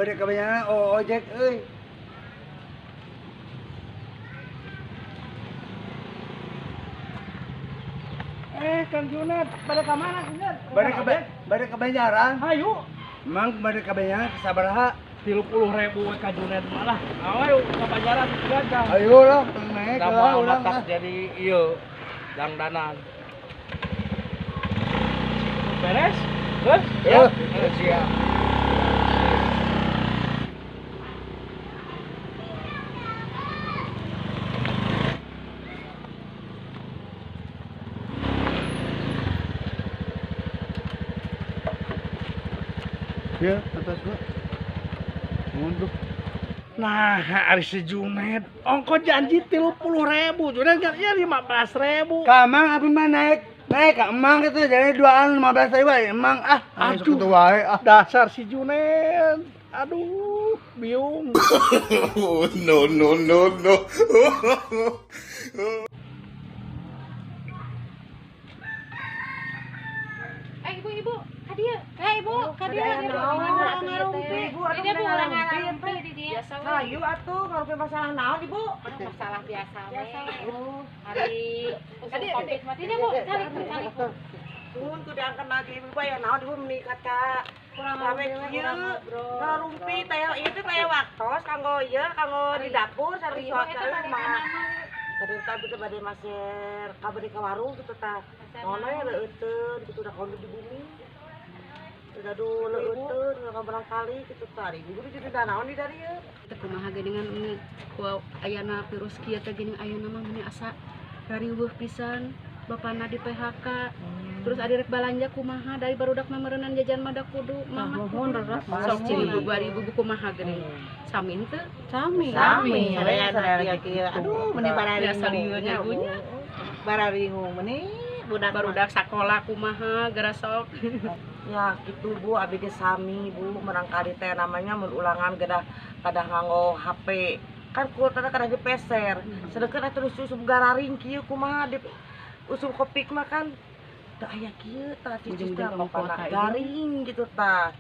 Bade ka Banjaran oh ojek euy. Kang Juned, bade ka mana Juned? Bade ka Banjaran. Hayu. Mang bade ka Banjaran sabaraha? 30.000 we ka Juned mah lah. Ayo ka Banjaran gagah. Ayo lah, naik lah urang lah. Jadi ieu dangdanan. Beres? Terus? Ya, siap. Ya, atas gua. Mundur. Nah, ari si Juned, ongko janji 30.000, Juned kan ya 15.000. Ka Emang abi mah naik ka Emang gitu jadi duaan 15.000 Emang ah. Aduh, wae ah. Dasar si Juned. Aduh, biung. No no no no. Ibu-ibu, hadiah. Ibu, hadiah. Ngarumpi. Ini Bu, urang ngarumpi di dieu. Hayu atuh ngarumpi masalah naon, Ibu? Masalah biasa we. Hari usum Covid mah. Ini Bu, calik calik. Mun kudu diangkat lagi Ibu aya naon Ibu meningkat ka rame kieu. Ngarumpi teh ieu teh teh waktos kanggo ieu kanggo di dapur sareng suasana mah. Tadi tadi teh bade maser ka bade ka warung kitu tah. Naon we leueuteun kitu da kondo di bumi. Gaduh leueuteun ka barangkali kitu tah. Ibu jadi da naon di dieu. Teh kumaha geuningan umi ku ayana virus kieu teh geuning ayeuna mah meuni asa rariweuh pisan. Bapana di PHK. Terus adi rek balanja kumaha dari barudak mah meureunnan jajan mah da kudu mama. Sok ciri ibu bari ibu kumaha geuning. Sami henteu? Sami. Sami. Aduh meuni barariweuh nya. Barariweuh meuni budak barudak sakola kumaha geura sok. Ya gitu Bu, abi ge sami Bu, merangkali teh namanya mun ulangan gedah kadah nganggo HP. Kan kuotana kadah dipeser. Sedengkeun atuh usum gararing kieu kumaha di usum kopik mah kan teu aya kieu tah cicis teh bapana garing gitu tah.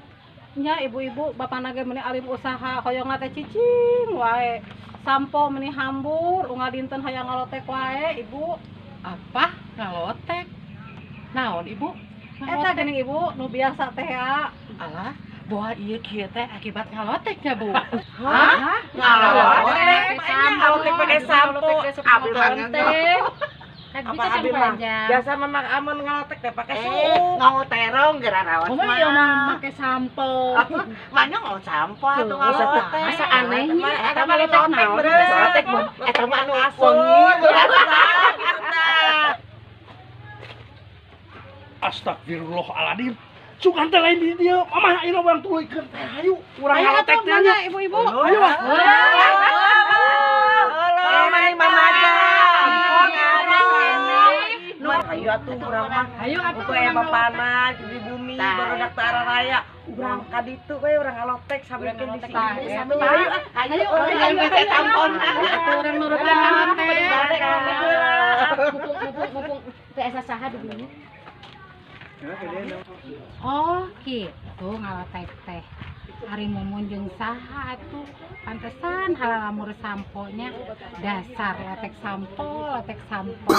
Nya ibu-ibu bapana ge meuni alim usaha hoyong teh cicing wae. Sampo meuni hambur unggal dinten hayang ngalotek wae ibu. Apa ngalotek? Naon ibu? Eta geuning ibu nu biasa teh ya. Alah, boa ieu kieu teh akibat ngalotek nya Bu. Hah? Ngalotek? Ngalotek pakai sampo. Abi mah teh. Apa abi mah? Biasa mah amun ngalotek teh pakai suuk. Nganggo terong geura rawas mah. Kumaha ieu mah make sampo. Manya nganggo sampo atuh ngalotek. Asa anehnya eta mah ngalotek naon? Ngalotek eta mah anu wengi gitu tah. Astagfirullahaladzim. Sugan teh lain di dieu. Mamah ayeuna urang tuluykeun teh hayu. Urang ngalotek teh nya ibu-ibu. Ayo ah. Halo, mani mamaja. Ayo atuh urang mah. Ayo atuh aya bapana di bumi barudak teh araraya. Urang ka ditu we urang ngalotek samikeun di sini. Ayo ayo urang ngalotek sampona. Atuh urang nurut ngalotek. Mumpung teh asa saha di bumi. Oh gitu ngalotek teh. Ari Mumun jeung saha atuh pantesan halalamur samponya dasar lotek sampo lotek sampo.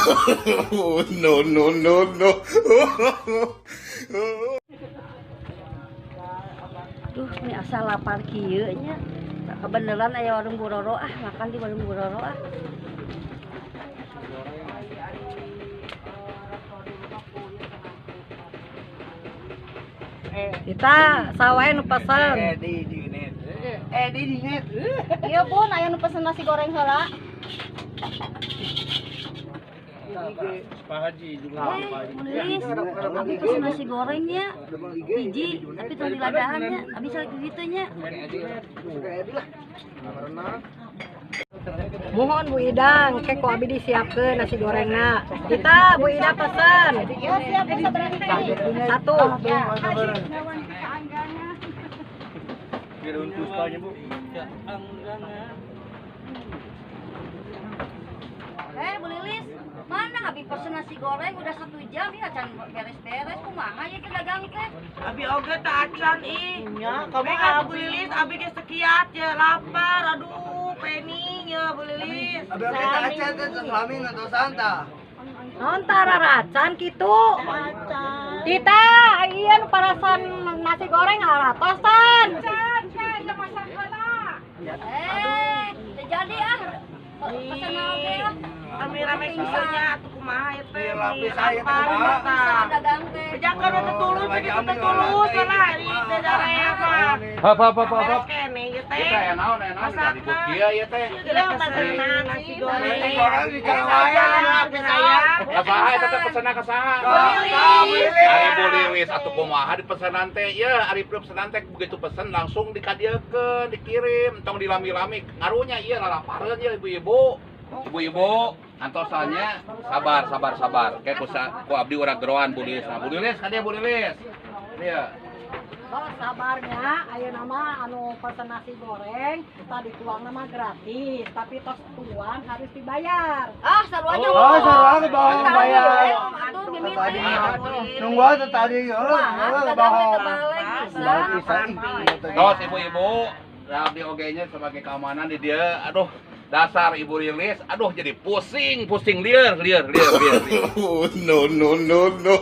No no no no. Duh, ini asa lapar kieu nya. Kebeneran aya warung Buroro ah, makan di warung Buroro ah. Kita sawae nu pesen. Di net. Iya Bun, aya nu pesen nasi goreng heula. Pak Haji juga. Lilis, abi pesen nasi gorengnya hiji, tapi tong diladahannya, abi salah kitu nya. Mohon Bu Idang, ke ku abi disiapkeun nasi gorengna. Kita Bu Ida pesen. Ya siap berarti. Satu. Bu Lilis, mana abi Pesen nasi goreng udah 1 jam ya can beres-beres kumaha ya teh dagang teh. Abi oge teh acan ih. Nya, kamu Bu Lilis abi ge sekiat ya lapar aduh peni nya Bu Lilis. Abi oge teh acan teh suami ngantosan tah. Non tararacan kitu. Tita, iya nu parasan nasi goreng haratosan. Can, can, masak heula. Eh, teu jadi ah. Pesen oge ah. Rame-rame kieu atuh kumaha ieu teh. Lapis aya teh kumaha. Bisa dagang teh. Bejakeun we teu tulus we kitu teu tulus lah hari teh daraya mah. Hop hop hop hop. Kene ieu teh. Ieu teh aya naon ribut kieu ieu teh. Pesenan nasi goreng. Nasi goreng di Cawaya lapis aya. Ka saha eta teh pesenna ka saha? Ari Bu Lilis atuh kumaha dipesenan teh? Ieu ari pesenan teh begitu pesen langsung dikadiekeun, dikirim, entong dilami-lami. Ngarunya ieu lalapareun ieu ibu-ibu. Ibu-ibu antosannya sabar sabar sabar. Kayak ku abdi urang geroan Bu Lilis. Nah, Bu Lilis ka dieu Bu Lilis. Dieu. Oh, sabarnya ayeuna mah anu pesen nasi goreng tadi tuangna mah gratis, tapi tos tuang harus dibayar. Ah, sarua nya. Oh, sarua ge bohong bayar. Atuh mimiti. Nunggu teh tadi heuh bohong. Pisan. Tos ibu-ibu, abdi oge nya sebagai keamanan di dieu. Aduh, dasar Ibu Lilis, aduh jadi pusing, pusing lieur, lieur, lieur, lieur. No, no, no, no.